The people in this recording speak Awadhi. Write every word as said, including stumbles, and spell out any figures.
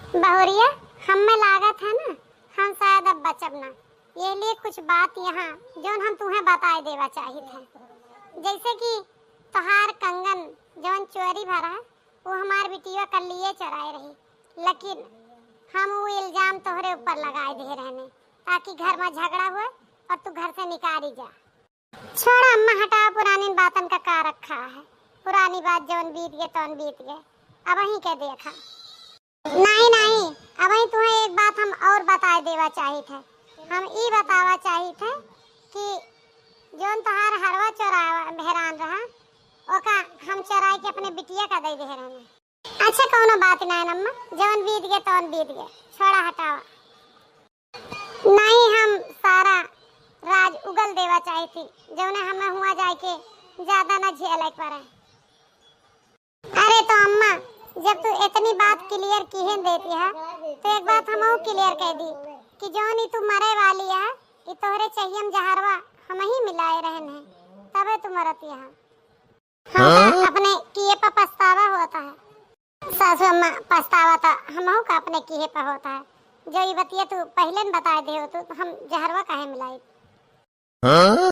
बहुरिया, हम्मे लागत है ना, हम शायद अब बचब ना। ये लिए कुछ बात यहाँ, जौन हम तुहें बताए देवा चाहित है। जैसे कि तोहार कंगन, जौन चोरी भरा है, वो हमार बिटिया कल लिए चुराए रही, लेकिन हम वो इल्जाम तोहरे ऊपर लगाए दे रहने, ताकि घर में झगड़ा होए और तू घर से निकाली जा। छोड़ा अम्मा, हटावा, पुरानी बातन का का रखा है। पुरानी बात जौन बीत गए तौन बीत गए, अबहीं के देखा। नहीं, नहीं, अबहीं तुहें एक बात हम और बताए देवा चाहित है। हम ई बतावा चाहित है कि जौन तोहार हरवा चोरावा भेरान रहा, ओका हम चोराई के अपने बिटिया का दे दे रहने। अच्छा, कौनो बात नहीं अम्मा, जौन बीत गए तौन बीत गए, छोड़ा, हटावा। नहीं, हम सारा राज उगल देवा चाहित ही, जौने हमें हुआ जाए के ज्यादा ना झेले पड़े। अरे तो अम्मा, जब तू इतनी बात clear किहे देती है, तो एक बात हमहू clear कह दी कि जौन ई तू मरे वाली है, ई तोहरे चहियम जहरवा हम ही मिलाए रहन है, तबे तू मरती है। हमका हाँ? अपने किए पर पछतावा होता है। सासू अम्मा, पछतावा तो हमहू का अपने किए पर होता है। जो ई बतिया तू पहिले न बताए दे हो, तू हम जहरवा काहे मिलाई? हाँ?